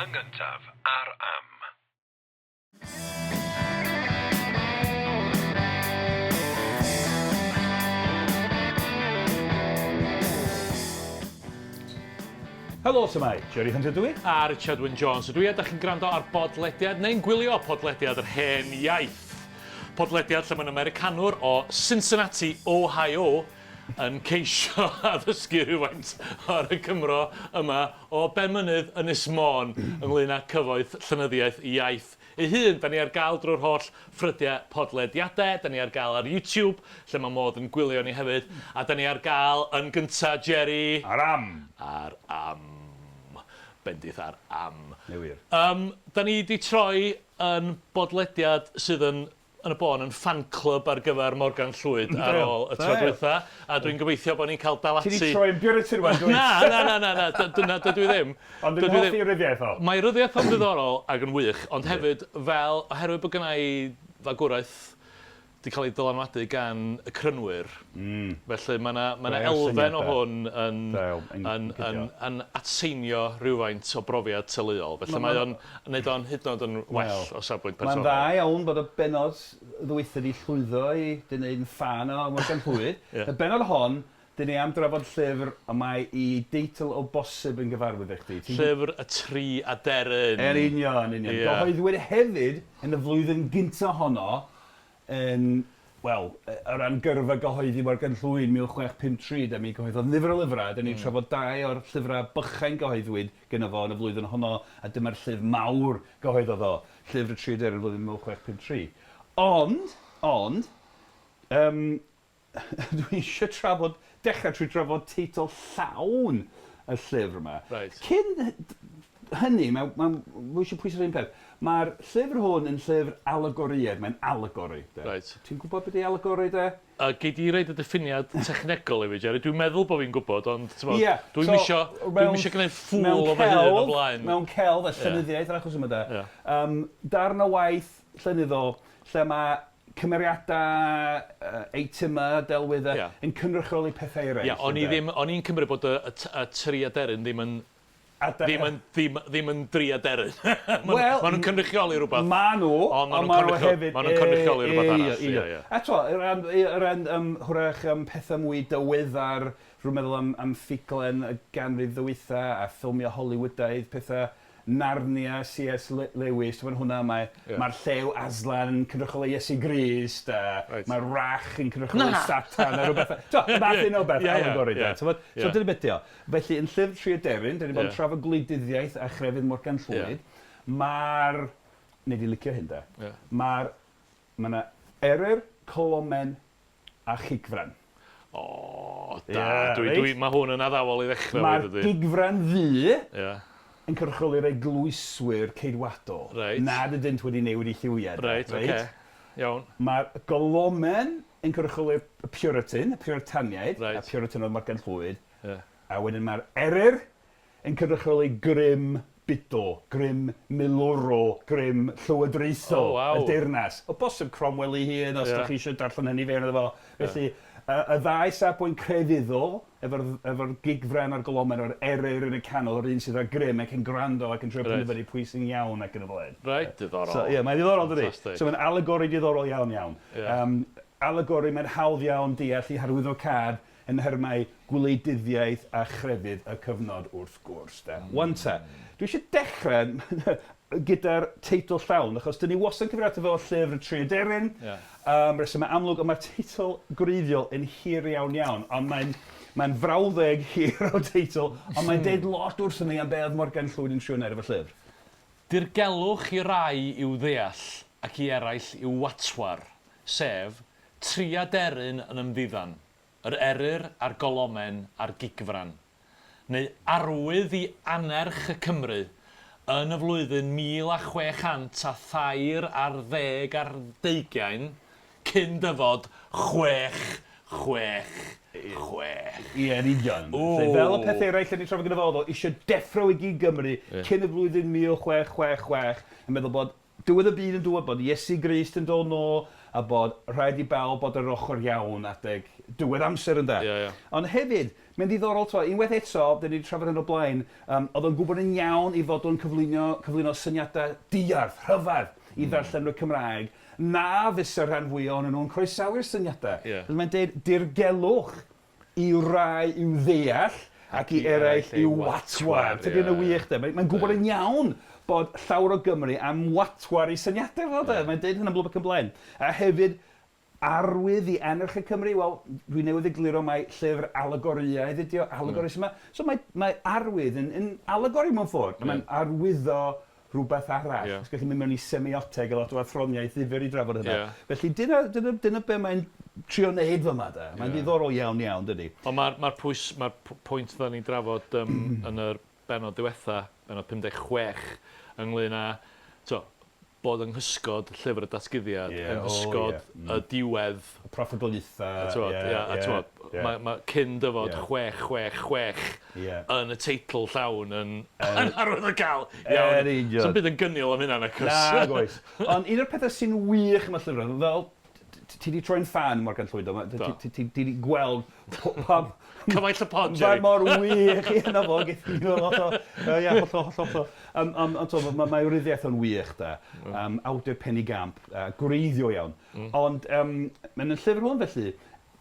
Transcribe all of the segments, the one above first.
Yn gyntaf, ar Am. Helo, shwmae? Jerry Hunter dw i. A Richard Wyn Jones ydw i, a dach chi'n gwrando ar bodlediad, neu'n gwylio podlediad yr hen iaith. Podlediad lle mae'n Americanwr o Cincinnati, Ohio, yn ceisio addysgu rhywfaint ar y Cymro yma o Benmynydd, Ynys Môn, ynglŷn â cyfoeth llenyddiaeth iaith ei hun. Da ni ar gael drwy'r holl ffrydiau podlediadau, da ni ar gael ar YouTube, lle mae modd yn gwylio ni hefyd, a da ni ar gael yn gynta, Jerry... Ar Am! Ar Am. Bendith ar Am. Neu wir. Yym, da ni 'di troi yn bodlediad sydd yn yn y bôn yn fan club ar gyfer Morgan Llwyd ar ôl y tro dwytha, a dwi'n gobeithio bod ni'n cael dal ati... Ti 'di troi yn Buritan wan dwyt? Na, na, na, na, na, dy- na, dydw i ddim. Ond dwi'n hoffi ryddiaith o. Mae ryddiaith o'n ddiddorol ac yn wych, ond hefyd fel, oherwydd bod gynna i fagwraeth 'di cael ei dylanwadu gan y Crynwyr. Felly mae 'na mae 'na elfen o hwn yn yn yn yn atseinio rhywfaint o brofiad teuluol. Felly mae o'n wneud o'n hyd yn oed yn well o safbwynt Mae'n personol. dda iawn bod y bennod ddwytha 'di llwyddo i dy wneud yn ffan o Morgan Llwyd. Y bennod hon, 'dyn ni am drafod llyfr y mae 'i deitl o bosib yn gyfarwydd i chdi. Ti'n... Llyfr y Tri Aderyn. Yn union, yn union. Ie. Gyhoeddwyd hefyd yn y flwyddyn gynta honno yn, wel, o ran gyrfa gyhoeddi Morgan Llwyd, 1653, de, mi gyhoeddodd nifer o lyfrau, dan ni'n trafod dau o'r llyfrau bychain gyhoeddwyd gynno fo yn y flwyddyn honno, a dyma'r llyfr mawr gyhoeddodd o, Llyfr y Tri Aderyn, flwyddyn 1653. Ond, ond, yym, dwi eisiau trafod, dechrau trwy drafod teitl llawn y llyfr yma. Reit. Cyn hynny, mae, mae, mae eisiau pwysau un peth. Mae'r llyfr hwn yn llyfr alegorïaidd, mae'n alegori. De. Reit. Ti'n gwybod beth ydy alegori, de? A gei di roid y diffiniad technegol i fi, Jerry? Dwi'n meddwl bod fi'n gwybod, ond t'mod, Ie, dwi'm so, isio, dwi'm isio gwneud ffŵl o fy hun o flaen. Mewn celf a llenyddiaeth yr achos yma de. Ie. Um, darn o waith llenyddol lle mae cymeriadau, eitemau, delweddau Ie. yn cynrychioli pethau eraill. Ie, o'n i ddim, o'n i'n cymryd bod y, y, y tri aderyn ddim yn ddim yn, ddim, ddim yn dri aderyn. Wel, Maen nhw'n cynrychioli rhywbeth. Maen nhw, ond ond maen nhw hefyd... Maen nhw'n cynrychioli rhywbeth arall. Ie, ie. Eto, o ran, o ran um, hwrach um, pethau mwy dyweddar, rwy'n meddwl am, am ffuglen y ganrif ddiwetha a ffilmiau Hollywoodaidd, pethau Narnia, CS Lewis, t'mod hwnna mae Ie. mae'r llew Aslan yn cynrychioli Iesu Grist a Reit. mae'r wrach yn cynrychioli Na! Satan a rhywbeth fel t'o' y math yna o beth Ie, ie, alegori de ie. t'mod? So Ie. dyna beth 'di o. Felly yn llyfr Tri Aderyn, 'dan ni bod yn Ie. trafod gwleidyddiaeth a chrefydd Morgan Llwyd. Ie. Ma'r nei di licio hyn de. Ie. Ma'r ma' 'na eryr, colomen a chigfran. O, da. Ie, Dwi, reit? dwi, mae hwn yn addawol i ddechrau Mae'r efo, dydy? gigfran ddu Ie. yn cynrychioli'r eglwyswyr ceidwadol. Reit. Nad ydynt wedi newid eu lliwiau. de, Reit, oce. Iawn. Mae'r golomen yn cynrychioli'r Puritan, y Puritaniaid. Reit. A Puritan oedd Morgan Llwyd. Ie. A wedyn mae'r eryr yn cynrychioli grym budol, grym milwrol, grym llywodraethol Oh, waw. y deyrnas. O bosib Cromwell ei hun, os Ie. dach chi eisiau darllen hynny fewn iddo fo. Felly, y, y ddau safbwynt crefyddol, efo'r efo gigfran a'r golomen, o'r eryr yn y canol, yr un sydd â grym ac yn gwrando ac yn trio Reit. penderfynu pwy sy'n iawn ac yn y blaen. Reit, diddorol. So, ie, mae'n ddiddorol, dydi? Fantastic. So mae'n alegori diddorol iawn, iawn. Ie. Um, alegori, mae'n hawdd iawn deall i harwyddocâd yn nhermau gwleidyddiaeth a chrefydd y cyfnod wrth gwrs de. Wan te, dwi eisiau dechrau gyda'r teitl llawn, achos dyn ni wastad yn cyfeirio ato fo fel Llyfr y Tri Aderyn, yeah. um, resymau amlwg, ond mae'r teitl gwreiddiol yn hir iawn iawn, ond mae'n mae'n frawddeg hir o teitl, ond mae'n deud lot wrthyn ni am be oedd Morgan Llwyd yn trio wneud efo llyfr. Dirgelwch i rai i'w ddeall ac i eraill i'w watwar, sef, tri aderyn yn ymddiddan. Yr eryr a'r golomen a'r gigfran, neu arwydd i annerch y Cymry yn y flwyddyn 1613 cyn dyfod 6 6 6. Ie, yn union. Ww. Felly, fel y peth eraill 'dan ni'n trafod gyda fo, o'dd o isio deffro i gyd Gymru cyn y flwyddyn 1666, yn meddwl bod Diwedd y byd yn dŵad, bod Iesu Grist yn dod nôl, a bod rhaid i bawb bod ar yr ochr iawn adeg diwedd amser ynde? Ie, ie. Ond hefyd, Mae'n ddiddorol, t'mo', unwaith eto, 'dyn ni 'di trafod hyn o'r blaen, yym, oedd o'n gwybod yn iawn ei fod o'n cyflwyno, cyflwyno syniadau diarth, rhyfedd, i ddarllenwyr Cymraeg, na fysa'r rhan fwyaf ohonyn nhw'n croesawu'r syniadau. Felly mae'n deud dirgelwch i rai i'w ddeall ac i eraill i'w watwar. Tydi hynny'n wych de? Mae'n gwybod yn iawn bod llawer o Gymry am watwar ei syniadau fo de. Mae'n deud hynny'n blwb ac yn blaen. A hefyd, arwydd i annerch y Cymry, wel, dwi newydd egluro mai llyfr alegorïaidd ydi o, alegori sy 'ma. So mae, mae arwydd yn, yn alegori mewn ffordd. Mae'n arwyddo rhywbeth arall. Os gallu mynd mewn i semioteg a lot o athroniaeth ddifyr i drafod hynna. Felly dyna, dyna, dyna be mae'n trio neud fyma de. Mae'n ddiddorol iawn iawn, dydi? Ond mae'r mae pwys, mae'r pwynt dda ni'n drafod um, yn yr bennod diwetha, bennod 56, ynglyn â, to, bod yng nghysgod Llyfr y Datguddiad, yng nghysgod y diwedd. Y proffwydoliaethau. T'mod, ia, a t'mod, mae, mae cyn dyfod 666 yn y teitl llawn yn yn arwyddocaol iawn. Yn union. Sa'm byd yn gynnil am hynna nacos? Nag oes. Ond un o'r pethau sy'n wych am y llyfr, fel ti 'di troi'n ffan Morgan Llwyd do? Do. Ti ti ti 'di gweld pa... Cyfaill y pod, Jerry. Mae mor wych i yna fo, geth ni lot o... Yy ia, hollol, hollol, hollol. Um, um, ond t'mo' ma' mae wreiddiaeth o'n wych de. Awdur penigamp, gwreiddiol iawn. Ond yym, yn y llyfr hwn felly,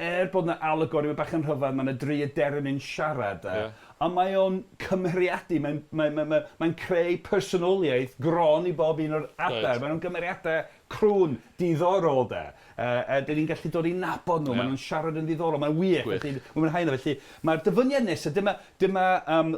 er bod 'na alegori, mae bach yn rhyfedd, mae 'na dri aderyn yn siarad de. Ond mae o'n cymeriadu, mae'n mae mae mae mae'n creu personoliaeth gron i bob un o'r adar. Maen nhw'n gymeriadau crwn, diddorol de. A dan ni'n gallu dod i nabod nhw, maen nhw'n siarad yn ddiddorol, mae'n wych. Gwych. Felly, mae'n mwynhau hynna. Felly, mae'r dyfyniad nesaf, dyma, dyma um,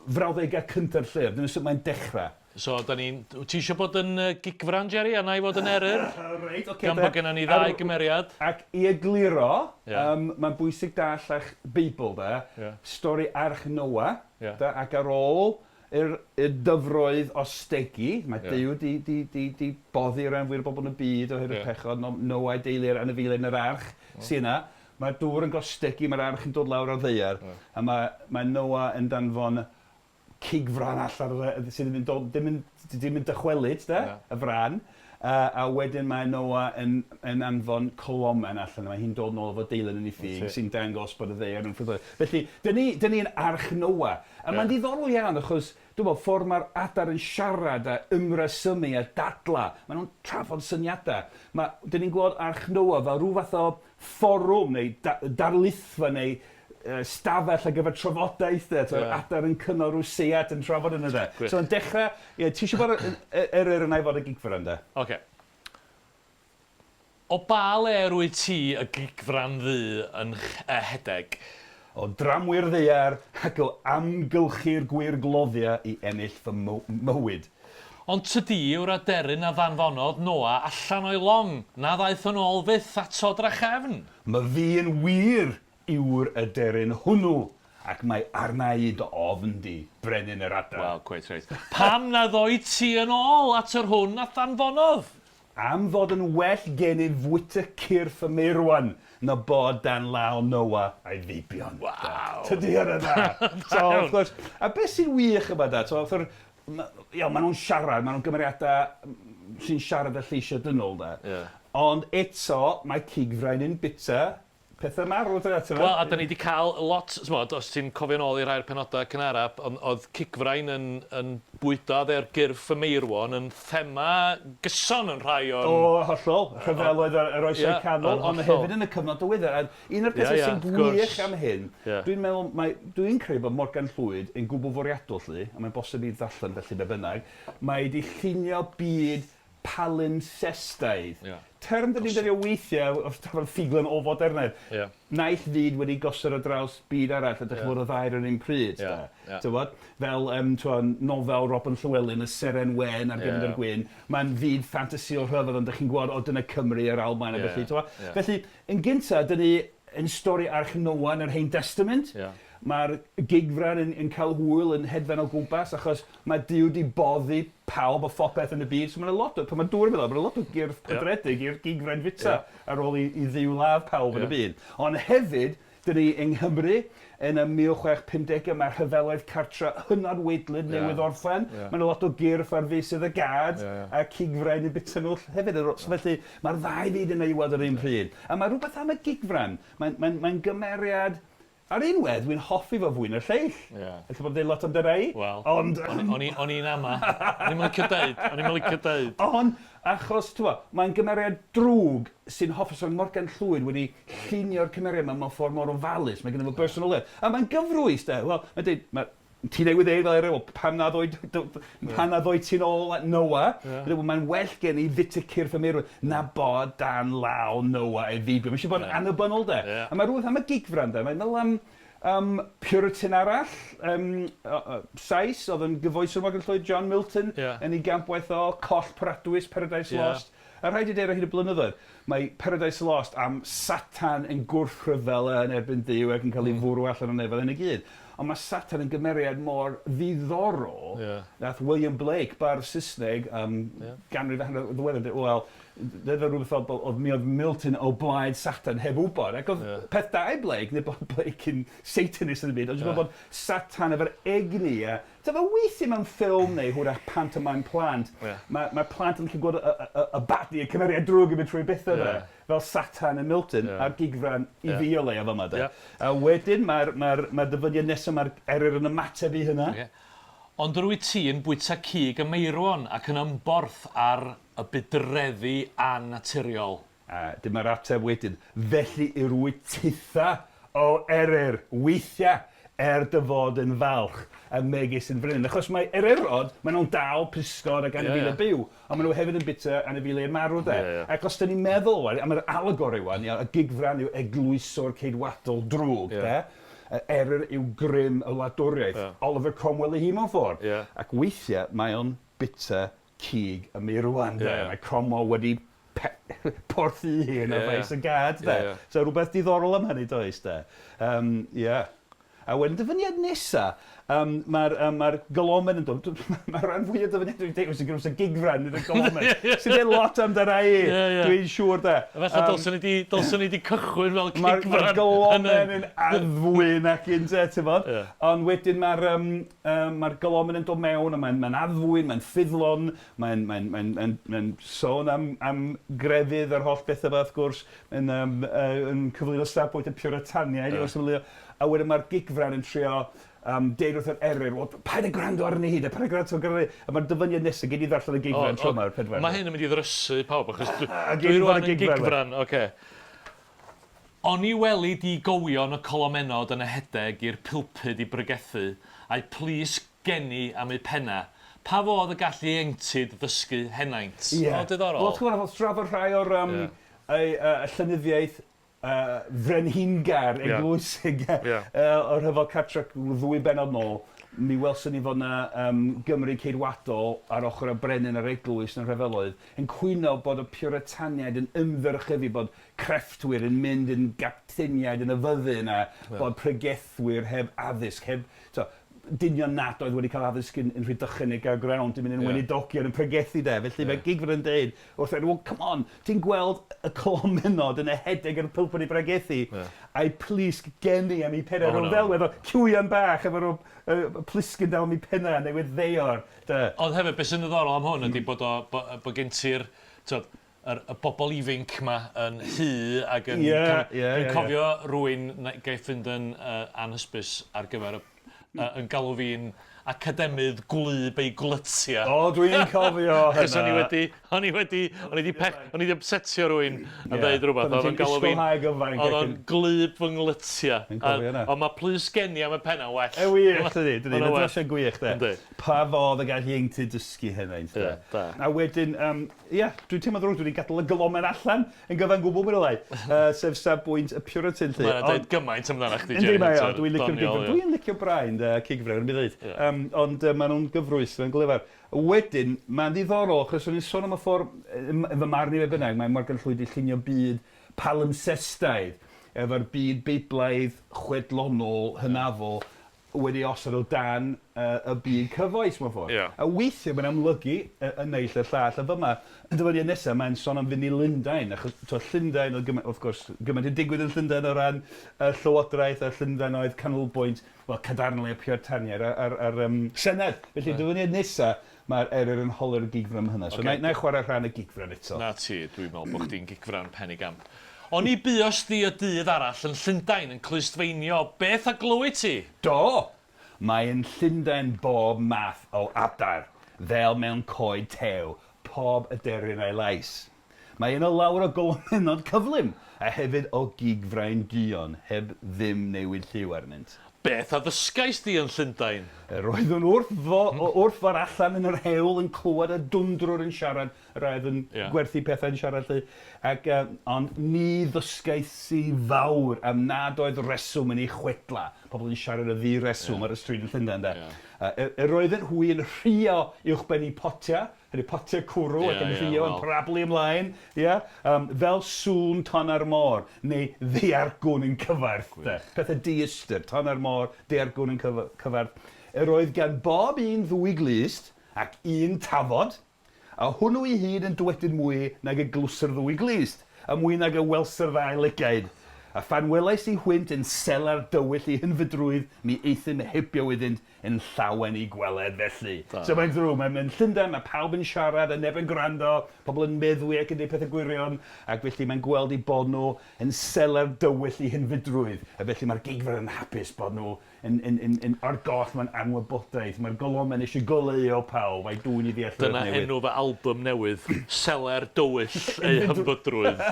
frawddegau cynta'r llyfr, dyna sut mae'n dechrau. So, da ni'n... Ti eisiau bod yn gigfran, Jerry, a na i fod yn eryr? Reit, ocê Gan de. bod gennym ni ddau gymeriad. Ac i egluro, um, mae'n bwysig dall eich Beibl, de. Stori Arch Noa, de, ac ar ôl i'r i'r dyfroedd ostegu, mae Duw 'di 'di 'di 'di boddi ran fwyaf o bobl yn y byd oherwydd pechod, Noa a'i deulu a'r anifeiliaid yn yr arch sy yna. Mae'r dŵr yn gostegu, mae'r arch yn dod lawr o'r ddaear, a mae mae Noa yn danfon cigfran allan o fe sydd ddim yn dod ddim yn ddim yn dychwelyd de, y fran. A wedyn mae Noa yn yn anfon colomen allan a mae hi'n dod nôl efo deilen yn ei ffug sy'n dangos bod y ddaear yn ffrwythlon. Felly, 'dyn ni, 'dyn ni yn arch Noa. A mae'n ddiddorol iawn achos, dwi'n meddwl, ffordd mae'r adar yn siarad a ymresymu a dadla, maen nhw'n trafod syniadau. Mae, 'dyn ni'n gweld arch Noa fel rhyw fath o fforwm neu darlithfa neu stafell ar gyfer trafodaeth de, t'mod adar yn cynnal rhyw seiat yn trafod yna de. Gwych. So yn dechrau, ie, ti eisiau bod yn eryr yna i fod y gigfran de? Ocê. O ba le yr wyt ti y gigfran ddu yn ehedeg? O dramwy'r ddaear ac o amgylchu'r gwyrgloddiau i ennill fy mywyd. Ond tydi yw'r aderyn a ddanfonodd Noa allan o'i long, na ddaeth yn ôl fyth ato drachefn. Myfi yn wir yw'r aderyn hwnnw, ac mae arna i dy ofn di, brenin yr adar. Wel, cweit reit. Pam na ddoit ti yn ôl at yr hwn a'th ddanfonodd? Am fod yn well gennyf fwyta cyrff y meirwon na bod dan law Noa a'i feibion. Waw! Tydi hynna dda? So, wrth gwrs, a beth sy'n wych yma da, so, wrth iawn, maen nhw'n siarad, maen nhw'n gymeriadau sy'n siarad â lleisiau dynol, da. Ond eto, mae cigfrain yn bita Pethau marw dyna, ti'n Wel, a da ni wedi cael lot, t'mod, os ti'n cofio'n ôl i rhai'r penodau cynhara, ond oedd cigfrain yn, yn bwydo ar gyrff y meirwon yn thema gyson yn rhai o'n... O, hollol. Rhyfeloedd yr, yr oesau canol, ond hefyd yn y cyfnod diweddar. A un o'r pethau sy'n gwych am hyn, dwi'n meddwl, mae, dwi'n credu bod Morgan Llwyd yn gwbl fwriadol 'lly, a mae'n bosib i ddarllen felly be bynnag, mae wedi llunio byd palimpsestaidd. Ia. Term 'dan ni'n defnyddio weithiau wrth drafod ffuglen ofodernaidd. Ia. Naill fyd wedi gosod ar draws byd arall a dych chi'n gwbod y ddau ar yr un pryd 'de. Ia. T'wbod? Fel yym t'mo' nofel Robin Llywelyn, Y Seren Wen a'r Gefnder Gwyn. Mae'n fyd ffantasïol rhyfedd ond 'dych chi'n gwbod o dyna Cymru a'r Almaen a ballu t'mo'? Felly yn gynta 'dyn ni yn stori Arch Noa yn yr Hen Destament. Ia. Mae'r gigfran yn yn cael hwyl yn hedfan o gwmpas achos mae Duw 'di boddi pawb a phopeth yn y byd so ma' 'na lot o pan ma' dŵr yn mynd lawr ma' 'na lot o gyrff pydredig i'r gigfran fita ar ôl i i Dduw ladd pawb yn y byd. Ond hefyd 'dyn ni yng Nghymru yn y 1650au mae rhyfeloedd cartra hynod waedlyd newydd orffen. Ma' 'na lot o gyrff ar feysydd y gad a cigfrain yn bita nhw hefyd so felly ma'r ddau fyd yna i weld yr un pryd. A ma' rwbeth am y gigfran mae'n mae'n mae'n gymeriad Ar un wedd, dwi'n hoffi fo fwy na'r lleill. Ie. Ella bod o'n deud lot am dy rei. Wel, Ond... o'n i, o'n i'n ama. O'n i'm yn licio deud, o'n i'm yn licio deud. Ond, achos, t'mo', mae'n gymeriad drwg sy'n hoffi, so Morgan Llwyd wedi llunio'r cymeriad 'ma mewn ffordd mor ofalus, mae gynno fo bersonoliaeth. A mae'n gyfrwys, de, wel, mae'n deud, ma' ti newydd ddeud fel eraill, wel, pam na ddoi, pam na ddoi ti'n ôl at Noah? Ie. Mae'n deud, mae'n well gen i fita cyrff y meirw na bod dan law Noah a'i feibion. Mae eisiau bod yn annibynnol, de. Ie. A mae rhywbeth am y gigfran, de. Mae'n meddwl am um, Puritan arall, um, Sais, oedd yn gyfoeswr Morgan Llwyd, John Milton, Ie. yn ei gampwaith o Coll Paradwys, Paradise Ie. Lost. A rhaid i deud ar hyd y blynyddoedd, mae Paradise Lost am Satan yn gwrthryfela yn erbyn Duw ac yn cael ei fwrw allan o nefoedd yn y gyd. Ond mae Satan yn gymeriad mor ddiddorol, Ie. nath William Blake, bardd Saesneg, ganrif a hanner ddiweddar, dweud, wel, dweud rhywbeth fel bod oedd mi oedd Milton o blaid Satan heb wybod. Ac oedd peth da i Blake, nid bod Blake yn Satanist yn y byd, ond jyst bod Satan efo'r egni a... Ti'n fel weithiau mewn ffilm neu hwyrach pantomime plant, mae, mae plant yn gallu gweld y, y, y, y baddie, y cymeriad drwg yn mynd trwy bethau Ie. yeah. fel Satan yn Milton, a'r gigfran i fi o leia fel yma. De. Ie. A wedyn mae'r mae mae dyfyniad nesaf, mae'r eryr yn ymateb i hynna. Ocê. Ond yr wyt ti yn bwyta cig y meirwon ac yn ymborth ar y budreddi annaturiol. A dyma'r ateb wedyn. Felly yr wyt titha o eryr, weithiau, er dy fod yn falch, a megis yn frenin. Achos mae eryrod, maen nhw'n dal pysgod ac anifeiliaid byw, ond maen nhw hefyd yn bita anifeiliaid marw de. Ie, ie. Ac os dyn ni'n meddwl, wan, am yr alegori wan, ia, y gigfran yw eglwyswr ceidwadol drwg, de. Y eryr yw grym y wladwriaeth. Oliver Cromwell ei hun mewn ffordd. Ie. Ac weithiau mae o'n bita cig y meirwan, de. Ie, ie. Mae Cromwell wedi porthi ei hun ar faes y gad, de. Ie, ie. So rhywbeth diddorol am hynny, does, de. Ie. A wedyn dyfyniad nesa, mae'r um, ma golomen yn dod, mae'r rhan fwyaf dyfyniad dwi'n dewis yn gynnwys y gigfran nid y golomen. Sy'n dweud lot amdana i, Ie, ie. dwi'n siŵr de. A Falle dylswn ni 'di cychwyn fel Mae'r cigfran. ma golomen yn addfwyn ac yn de, ti'n bod? Ie. Ond wedyn mae'r um, um, mae golomen yn dod mewn a mae'n mae addfwyn, mae'n ffyddlon, mae'n mae mae mae mae sôn am, am grefydd a'r holl bethau yma, wrth gwrs, mae'n um, yn cyflwyno safbwynt y Puritaniaid, mm. A wedyn mae'r gigfran yn trio deud wrth yr eryr, wel, paid â gwrando arni hi, de, paid â gwrando arni hi. A mae'r dyfyniad nesaf, gei di ddarllen y gigfran tro yma, yr pedwar. Mae hyn yn mynd i ddrysu pawb, achos gei dwi di rwan fod yn yn gigfran, gigfran. Oce. Oni weli di gowion y colomenod yn ehedeg i'r pulpud i bregethu, a'i plis geni am eu penna, pa fodd y gall ieuenctid ddysgu henaint? Ie. O, diddorol. Wel, ti'n gwybod, wrth drafod rhai o'r y llenyddiaeth frenhingar eglwysig o'r rhyfel cartre ddwy bennod nôl, mi welson ni fod 'na Gymry Ceidwadol ar ochr y brenin a'r eglwys yn y rhyfeloedd yn cwyno bod y Puritaniaid yn ymddyrchafu, bod crefftwyr yn mynd yn gapteniaid yn y fyddin a bod pregethwyr heb addysg, heb, t'o', dynion nad oedd wedi cael addysg yn Rhydychen neu Gaergrawnt yn mynd yn weinidogion yn pregethu de. Felly mae Gigfran yn deud wrth enw, well, come on, ti'n gweld y colomenod yn ehedeg ar y pulpud i bregethu, a'i plisg geni am ei penna. Ma' Rhyw hwnna'n- ddelwedd o cywion bach efo rhyw plisgyn dal am ei penna newydd ddeor. De. Ond hefyd, beth sy'n ddiddorol am hwn ydy bod, o, bo, bo gen ti'r, t'od, y bobl ifanc ma yn hy ac yn... Dwi'n cofio rhywun gaiff fynd yn anhysbys ar gyfer y, yn galw fi'n academydd gwlyb ei glytia. O, dwi'n cofio hynna. Achos o'n i wedi, o'n i wedi, o'n i wedi pech, o'n i wedi upsetio rhywun yn dweud rhywbeth. Pan Oedd o'n ti'n galw fi'n, ysgolhaig ifanc oedd ac o'n glyb fy nglytia. Dwi'n cofio hynna. Ond mae plys geni am y penna well. E wych, dydy, dydy. Ma' hwnna'n Mae'n well. drosiad gwych, de. Yndi. Pa fodd y gall ieuenctid dysgu henaint, de. Ie, da. A wedyn, ie, dwi'n teimlo ddrwg, dwi wedi gadael y golomen allan yn gyfan gwbl mwy neu lai, sef safbwynt y Puritan, lly. Mae'n dweud gymaint amdano chdi, Yndi, Jerry mae o, Hunter. dwi'n licio Doniol, gigfran. ie. Dwi'n licio brain, de, cigfran, yn dweud. Ond maen nhw'n gyfrwys, mae'n glyfar. Wedyn, mae'n ddiddorol, achos o'n i'n sôn am y ffordd, yn fy marn i fe bynnag, mae Morgan Llwyd wedi llunio byd palimpsestaidd, efo'r byd beiblaidd, chwedlonol, hynafol, wedi osod o dan y byd cyfoes mewn ffordd. Ie. A weithiau mae'n amlygu y naill a'r llall. A fyma, yn dyfyniad nesaf, mae'n sôn am fynd i Lundain. Achos t'wo, Llundain oedd gymaint, wrth gwrs, gymaint yn digwydd yn Llundain o ran y llywodraeth, a Llundain oedd canolbwynt, wel, cadarnle y Puritaniaid a'r Senedd. Felly, dyfyniad nesaf, mae'r eryr yn holi'r gigfran am hynna. So, na i chwarae rhan y gigfran eto. Na ti, dwi'n meddwl bod chdi'n gigfran penigamp. Oni buost di y dydd arall yn Llundain yn clustfeinio beth a glywit ti? Do! Mae yn Llundain bob math o adar, fel mewn coed tew, pob aderyn a'i lais. Mae yno lawer o golomennod cyflym, a hefyd o gigfrain duon heb ddim newid lliw arnynt. Beth a ddysgais di yn Llundain? Yr oeddwn wrth fo wrth fod allan yn yr hewl yn clywed y dwndrwr yn siarad, yr oedd yn yeah. gwerthu pethau yn siarad 'lly, ac uh, ond ni ddysgais i fawr am nad oedd reswm yn ei chwedla. Pobl yn siarad y ddi-reswm yeah. ar y stryd yn Llundain, de. Yeah. Yr oedden hwy yn rhuo uwchben eu potiau, Hynny potiau cwrw ac yn rhuo yn parablu ymlaen, ia? Um, fel sŵn ton ar môr, neu ddaeargwn yn cyfarth, de. Pethau diystyr, ton ar môr, daeargwn yn cyfarth. Yr oedd gan bob un ddwy glust ac un tafod, a hwnnw ei hun yn dywedyd mwy nag y glws'r ddwy glust, a mwy nag y wels'r ddau lygaid. A phan welais i hwynt yn selar dywyll eu hynfydrwydd, mi euthum hebio iddynt yn llawen i gweled felly. So mae'n ddrwg, mae'n mynd Llundain, mae pawb yn siarad a neb yn gwrando, pobl yn meddwi ac yn dweud pethau gwirion, ac felly mae'n gweld eu bod nhw yn seler dywyll eu hynfydrwydd, a felly mae'r gigfran yn hapus bod nhw yn, yn, yn, yn ar goll mewn anwybodaeth, mae'r golomen eisiau goleuo pawb a'i dwyn i ddealltwriaeth Dyna newydd. enw fy albwm newydd, Seler Dywyll eu Hynfydrwydd.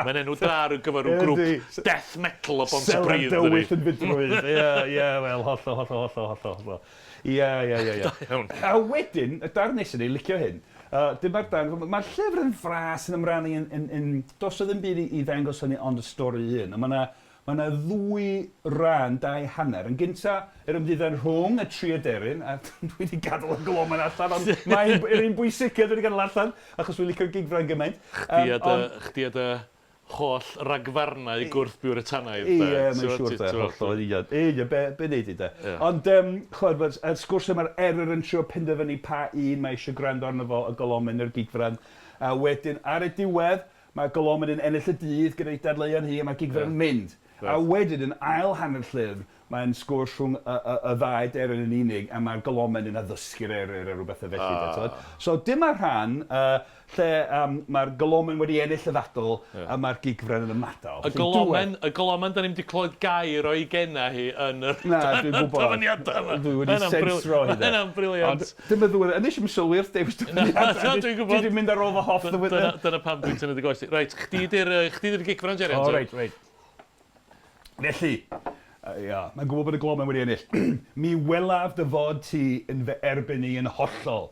Mae'n enw da ar gyfer rhyw grŵp death metal o Bontypridd. Seler dywyll yn fudrwydd. Ie, ie, wel, hollol, hollol, hollol, hollol, hollol. Ie, ie, ie, ie. Da iawn. A wedyn, y darn nesaf, neu licio hyn, uh, dyma'r darn, mae'r llyfr yn fras yn ymrannu yn, yn, yn, does o ddim byd i, i ddangos hynny ond y stori un. Mae yna mae yna ddwy ran, dau hanner. Yn gynta, yr ymddiddan rhwng y tri aderyn, a dwi wedi gadael y glomen allan, ond mae'n yr un bwysicaf dwi wedi gadael allan, achos dwi'n licio'r gigfrain gymaint. Chdi a dy, chdi a dy holl ragfarnau gwrth-Biwritanaidd, de. Ie, mae'n siŵr de, hollol, yn union. Union, be, be wneud i de. Ond, um, chwed, y sgwrs yma'r eryr yn trio penderfynu pa un mae eisiau gwrando arno fo, y golomen neu'r gigfran. A wedyn, ar y diwedd, mae golomen yn ennill y dydd gyda'i dadleuon hi, a mae'r gigfran yn mynd. A wedyn, yn ail hanner llyfr, mae'n sgwrs rhwng y, y, y ddau deryn yn unig, a mae'r golomen yn addysgu'r eryr a rhyw bethau felly. Ah. So dyma rhan uh, lle um, mae'r golomen wedi ennill y ddadl yeah. a mae'r gigfran yn ymadael. Y golomen, y golomen, da ni'n wedi clywed gair o'i genna hi yn yr Na, dwi'n gwybod. dyfyniadau yma. Dwi wedi sensro hi. Hynna'n brilliant. Ond dyma ddwy, a nes i'm sylwi wrth Davies dyfyniadau. Na, dwi'n gwybod. Dwi wedi mynd ar ôl fy hoff ddyfyniadau. Dyna pam dwi'n tynnu dy goes di. Reit, chdi di'r gigfran, Jerry. O, reit, reit. Felly, ia, mae'n gwybod bod y glomen wedi ennill. Mi welaf dy fod ti yn fy erbyn i yn hollol,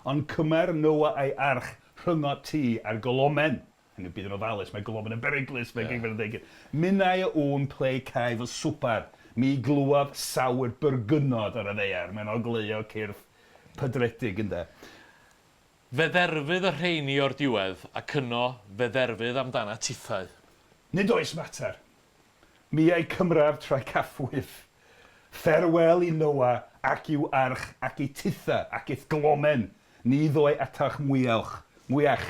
ond cymer Noa a'i arch rhyngot ti a'r golomen. Hynny yw, bydd yn ofalus, mae golomen yn beryglus, mae yeah. gigfran yn dweud. Minnau a wn ple cai fy swpar, mi glywaf sawyr byrgynnod ar y ddaear. Mae'n ogleuo cyrff pydredig, ynde. Fe dderfydd y rheini o'r diwedd, ac yno fe dderfydd amdanat tithau. Nid oes mater. Mi a'i cymraf tra caffwyf. Ffarewel i Noa ac i'w arch ac i titha ac i'th glomen, ni ddoi atach mwyalch, mwyach.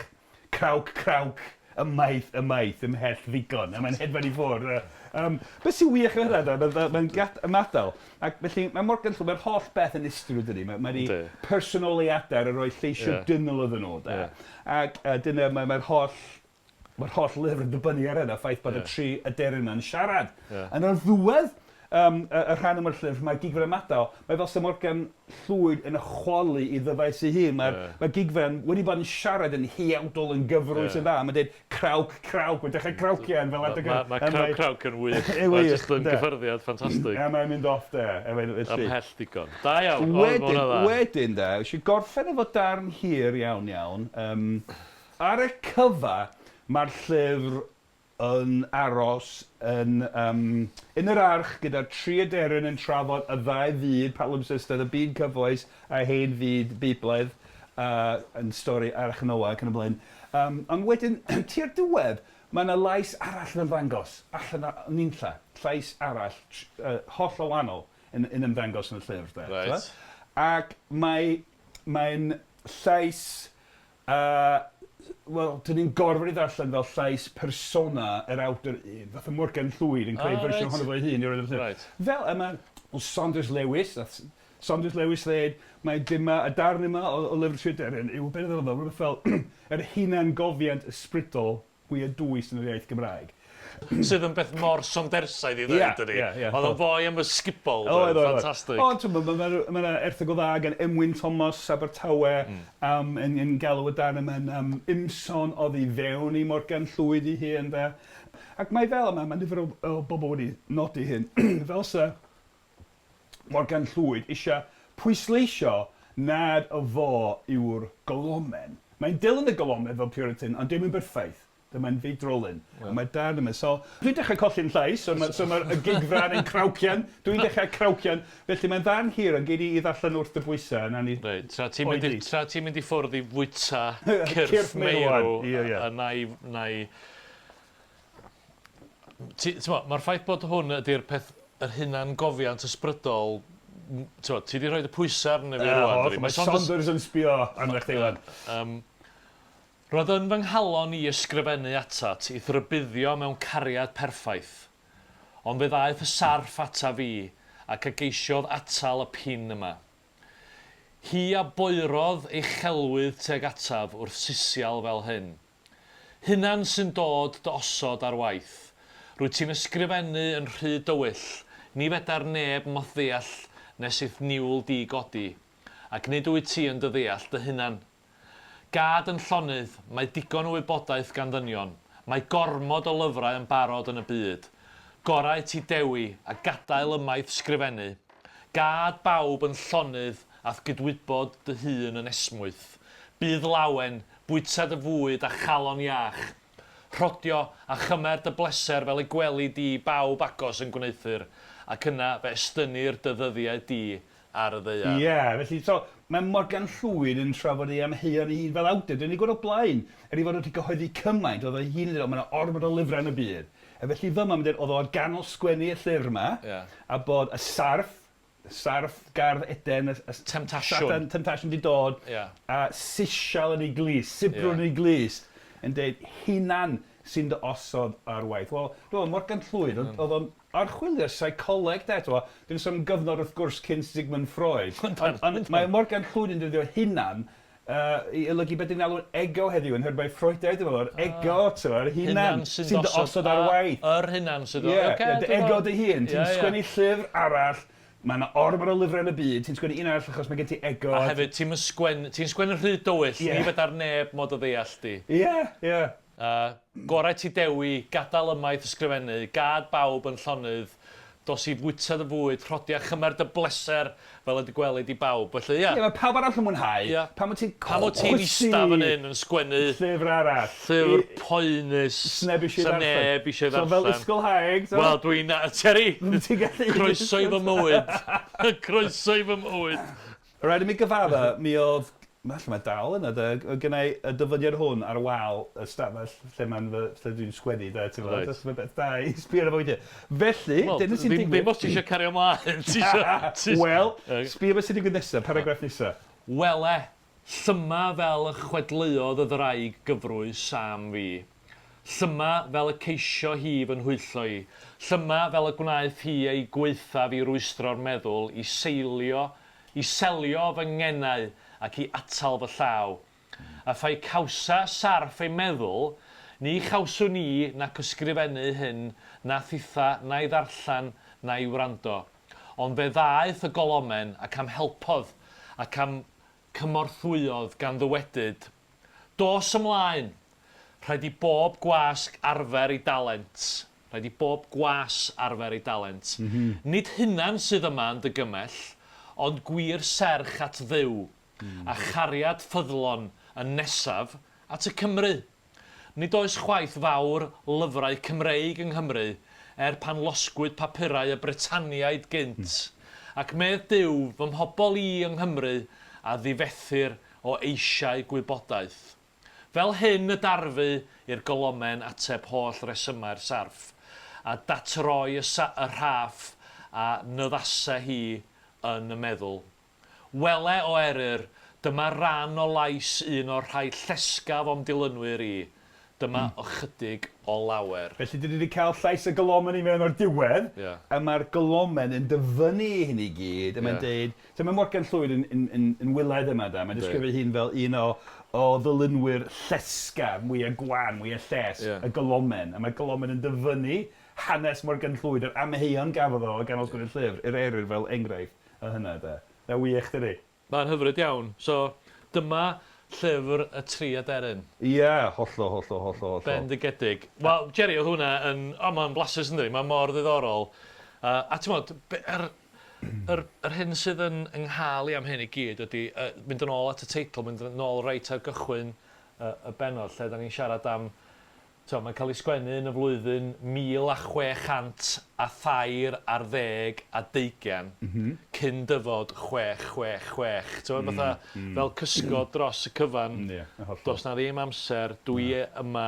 Crawc, crawc, ymaith, ymaith, ymhell ddigon. A mae'n hedfan i ffwrdd. Um, beth sy'n wych yn hynna, mae'n ma gat ymadael. Ac felly mae Morgan Llwyd, mae'r holl beth yn ystryw, dydy. Mae, mae di personoliadau ar y rhoi lleisio yeah. dynol iddyn nhw. De. Yeah. Ac dyna mae'r mae holl mae'r holl lyfr yn dibynnu ar hynna, ffaith bod yeah. y tri aderyn yma'n siarad. Yeah. Yn o'r ddiwedd, um, y, y rhan yma'r llyfr, mae Gigfran ymadael, mae fel sy'n Morgan Llwyd yn chwalu i ddyfais ei hun. Mae'r yeah. mae Gigfran wedi bod yn siarad yn huawdl yn gyfrwys yeah. yn dda. Mae'n dweud crawc, crawc, mae'n dechrau crawcian fel adeg. Mae ma, ma crawc, crawc yn wych. Mae'n jyst yn gyffyrddiad ffantastig. A mae'n mynd off de. Ymhell digon. Da iawn. Wedyn, wedyn de, eisiau gorffen efo darn hir iawn iawn. Um, ar y cyfa, mae'r llyfr yn aros yn, um, yn yr arch gyda'r tri aderyn yn trafod y ddau fyd palimpsestaidd, y byd cyfoes a hen fyd Beiblaidd, uh, yn stori Arch Noa ac yn y blaen. Um, ond wedyn, tua'r diwedd, mae yna lais arall yn ymddangos, allan o nunlla, llais arall, holl o wahanol yn, yn ymddangos yn y llyfr. De, right. Ac mae, mae'n llais Uh, wel, dyn ni'n gorfod ei ddarllen fel llais persona yr awdur un, fatha Morgan Llwyd yn creu ah, fersiwn right. ohono fo'i hun i roed y llyfr. Right. Fel yma, well, Saunders Lewis, nath Saunders Lewis ddweud, mae dyma, y darn yma o, o lyfr Tryderen yw beth oedd o, rhywbeth fel yr hunan gofiant ysbrydol fwyaf dwys yn yr iaith Gymraeg. Sydd yn beth mor Saundersaidd i ddweud, dydi? Ie, ie. Oedd o'n foi am ysgubol, Oedd, oedd. Ffantastig. Ond, ti'n gwbod, mae 'na erthygl dda gan Emwyn Thomas, Abertawe, am, yn, yn galw y darn yma'n um, ymson oddi fewn i Morgan Llwyd ei hun, de. Ac mae fel yma, mae nifer o, o bobl wedi nodi hyn, fel sa Morgan Llwyd eisiau pwysleisio nad y fo yw'r golomen. Mae'n dilyn y golomen fel Puritan, ond dim yn berffaith. Dyma'n feidrolyn. A mae darn yma. So, dwi'n dechrau colli'n llais, so, ma, so mae'r y gigfran yn crawcian. Dwi'n dechrau crawcian. Felly mae'n ddarn hir, ond gei di i ddarllen wrth dy bwysau. Na ni Reit, tra ti'n mynd i, Oedi. tra ti'n mynd i ffwrdd i fwyta cyrff Cyrff meirw. meirw, Ie, ie. a na i... Na i Ti, t'mo', mae'r ffaith bod hwn ydy'r peth, yr hunangofiant ysbrydol, t'mo', ti 'di rhoi y pwysau arno fi rŵan, dydi? Mae Saunders yn sbio arno chdi wan. Roedd yn fy nghalon i ysgrifennu atat i'th rybuddio mewn cariad perffaith, ond fe ddaeth y sarff ataf fi ac a geisiodd atal y pin yma. Hi a boerodd ei chelwydd tuag ataf wrth sisial fel hyn. Hunan sy'n dod dy osod ar waith. Rwyt ti'n ysgrifennu yn rhy dywyll, ni fedar neb mo'th ddeall nes i'th niwl di godi, ac nid wyt ti yn dy ddeall dy hunan. Gad yn llonydd, mae digon o wybodaeth gan ddynion, mae gormod o lyfrau yn barod yn y byd. Gorau ti dewi, a gadael ymaith sgrifennu. Gad bawb yn llonydd a'th gydwybod dy hun yn esmwyth. Bydd lawen, bwyta dy fwyd â chalon iach. Rhodio, a chymer dy bleser fel y gweli di bawb agos yn gwneuthur, ac yna fe estynnir dy ddyddiau di ar y ddaear. Ie, felly so mae Morgan Llwyd yn trafod ei amheuon ei hun fel awdur. Dan ni 'di gweld o'r blaen, er ei fod wedi cyhoeddi cymaint, oedd o'i hun yn dweud, o, mae 'na ormod o lyfrau yn y byd. A felly fyma mae'n dweud, oedd o ar ganol sgwennu y llyfr yma, a bod y sarff, sarff Gardd Eden, y Temtasiwn. Satan, temtasiwn 'di dod, a sisial yn ei glust, sibrwd yn ei glust, yn dweud, hunan sy'n dy osod ar waith. Wel, dwi'n meddwl, Morgan Llwyd, oedd o'n archwilio'r seicoleg de, t'mo', dim sôn am gyfnod wrth gwrs cyn Sigmund Freud. Ond ond mae Morgan Llwyd yn defnyddio hunan i olygu beth ni'n alw'n ego heddiw yn nhermau Freudaidd dwi'n meddwl, yr ego, t'mo', yr hunan sy'n dy osod ar waith. Yr hunan sydd Ie, ie, dy ego dy hun. Ti'n sgwennu llyfr arall, mae 'na ormod o lyfrau yn y byd, ti'n sgwennu un arall achos mae gen ti ego. A hefyd ti'm yn sgwennu, ti'n sgwennu'n rhy dywyll, ni fedar neb mod o ddeall di. Ie, ie. Gorau ti dewi, gadael ymaith ysgrifennu, gad bawb yn llonydd, dos i fwyta dy fwyd, rhodia chymer dy bleser fel y dy gwelid i bawb. Felly, ia. Ie, mae pawb arall yn mwynhau. Ia. Pam wyt ti'n Pam wyt ti'n ista fan hyn yn sgwennu llyfr arall? Llyfr poenus. Sneb eisiau ddarllen. Sa neb eisiau ddarllen. So fel ysgolhaig. So... Wel, dwi'n... Terry! Ti'n gallu... Croeso i fy mywyd. Croeso i fy mywyd. Rhaid i mi gyfadda, mi oedd Falle mae dal yna de, oedd genna i y dyfyniad hwn ar wal y stafell lle mae'n fy, lle dwi'n sgwennu de, ti'n gwbod, Reit. mae'n beth da i sbio arno fo weithiau. Felly, Wel, dyna sy'n ddim, digwydd. ddim os ti eisiau cario ymlaen. Ti isio- ti- Wel, Yy. sbio beth sy'n digwydd nesaf, paragraff nesaf. Wele, llyma fel y chwedleuodd y ddraig gyfrwys am fi. Llyma fel y ceisio hi fy nhwyllo i. Llyma fel y gwnaeth hi ei gwaethaf i rwystro'r meddwl i seilio i selio fy ngenau ac i atal fy llaw. A phae cawsa sarff ei meddwl, ni chawswn i nac ysgrifennu hyn na thitha na'i ddarllen na'i wrando. Ond fe ddaeth y golomen ac a'm helpodd ac a'm cymorthwyodd gan ddywedyd, Dos ymlaen! Rhaid i bob gwasg arfer ei dalent. Rhaid i bob gwas arfer ei dalent. Nid hunan sydd yma yn dy gymell, ond gwir serch at Dduw, a chariad ffyddlon yn nesaf at y Cymry. Nid oes chwaith fawr lyfrau Cymreig yng Nghymru er pan losgwyd papurau y Brytaniaid gynt, ac medd Duw, fy mhobl i yng Nghymru a ddifethir o eisiau gwybodaeth. Fel hyn y darfu i'r golomen ateb holl resymau'r sarff, a datroi y sa- y rhaff a nyddase hi yn y meddwl. Wele, o Eryr, dyma ran o lais un o'r rhai llesgaf o'm dilynwyr i. Dyma ychydig o lawer. Felly, dyn ni wedi cael llais y golomen i mewn o'r diwedd, a mae'r golomen yn dyfynnu hyn i gyd, a mae'n deud... So mae Morgan Llwyd yn, yn, yn, yn wylaidd yma, da. Mae'n disgrifio ei hun fel un o, o ddylunwyr llesgar, mwyaf gwan, mwyaf lles, y golomen. A mae golomen yn dyfynnu hanes Morgan Llwyd, yr amheuon gafodd o o ganol sgwennu'r llyfr, yr Eryr fel enghraifft o hynna, de. Na wych, dydi? Mae'n hyfryd iawn. So, dyma llyfr y tri aderyn. Ie, hollol, hollol, hollol, hollol. Bendigedig. Wel, Jerry, oedd hwnna yn... O, mae'n blasus yndi? Mae mor ddiddorol. Uh, a ti'n modd, yr, yr, yr hyn sydd yn yng nghael i am hyn i gyd ydy uh, mynd yn ôl at y teitl, mynd yn ôl reit ar gychwyn uh, y bennod lle da ni'n siarad am T'o', mae'n cael ei sgwennu yn y flwyddyn 1613 ar ddeg a deugian, cyn dyfod 666. T'mo' fatha, fel cysgod dros y cyfan. Ie, yn hollol. Does 'na ddim amser, dwi yma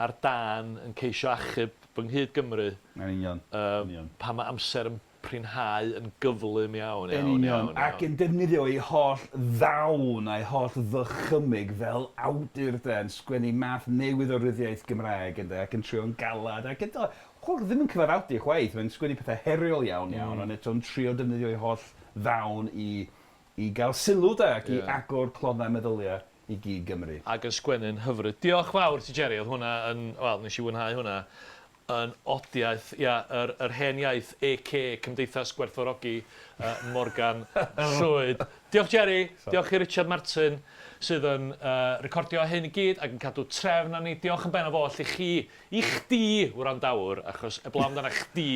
ar dân yn ceisio achub fy nghyd-Gymry. Yn union, yn union. Pan ma' amser yn prinhau yn gyflym iawn, Yn iawn, union, iawn, iawn. ac yn defnyddio ei holl ddawn a'i holl ddychymyg fel awdur de, yn sgwennu math newydd o ryddiaith Gymraeg ynde, ac yn trio'n galad, ac yn do, chwel, ddim yn cyfaddawdu chwaith, mae'n sgwennu pethau heriol iawn, iawn, ond eto'n trio defnyddio ei holl ddawn i, i gael sylw de, ac i agor cloddau meddyliau i gyd Gymru. Ac yn sgwennu'n hyfryd. Diolch fawr ti Jerry, oedd hwnna yn, wel, nes i fwynhau hwnna. Yn odiaeth, ia, yr, yr hen iaith AK, Cymdeithas Gwerthfawrogi Morgan Llwyd. Diolch Jerry, diolch i Richard Martin sydd yn recordio hyn i gyd ac yn cadw trefn arni. Diolch yn bennaf oll i chi, i chdi, wrandawr, achos eblaw amdana chdi,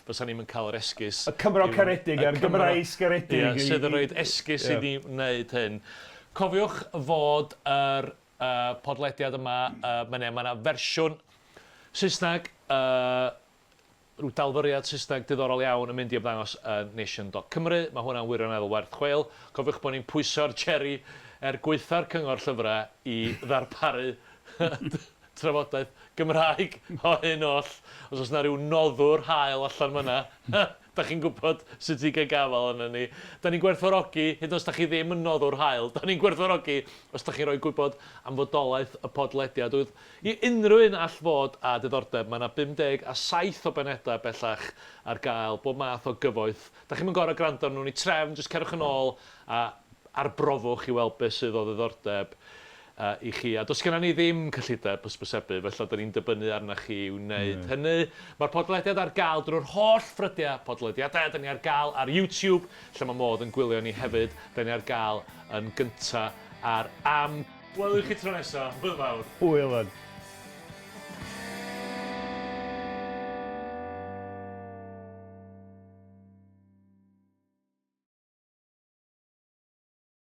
fysa ni'm yn cael yr esgus. Y Cymro caredig a'r Gymraes garedig. Ia, sydd yn rhoid esgus i ni wneud hyn. Cofiwch fod yr podlediad yma, mae 'na fersiwn Saesneg, rhyw dalfyriad Saesneg diddorol iawn yn mynd i ymddangos yn Nation dot Cymru. Mae hwnna'n wirioneddol werth chweil. Cofiwch bod ni'n pwyso'r Jerry er gwaetha'r Cyngor Llyfrau i ddarparu trafodaeth Gymraeg o hyn oll. Os oes 'na ryw noddwr hael allan fan'na, Da chi'n gwybod sut i gael gafael arnon ni. Da ni'n gwerthfawrogi, hyd yn oed os da chi ddim yn noddwr hael, da ni'n gwerthfawrogi os da chi'n rhoi gwybod am fodolaeth y podlediad. Oedd i unrhyw un all fod â diddordeb, mae yna 57 o benedau bellach ar gael, bob math o gyfoeth. Da chi'm yn gorfod gwrando arnyn nhw'n eu trefn, jyst cerwch yn ôl a arbrofwch i weld beth sydd o ddiddordeb i chi. A does genna ni ddim cyllideb hysbysebu, felly dan ni'n dibynnu arna chi i wneud hynny. Mae'r podlediad ar gael drwy'r holl ffrydiau podlediadau. Dan ni ar gael ar YouTube, lle mae modd yn gwylio ni hefyd. Dan ni ar gael yn gynta ar Am. Welwn chi tro nesa. Hwyl fawr. Hwyl 'wan.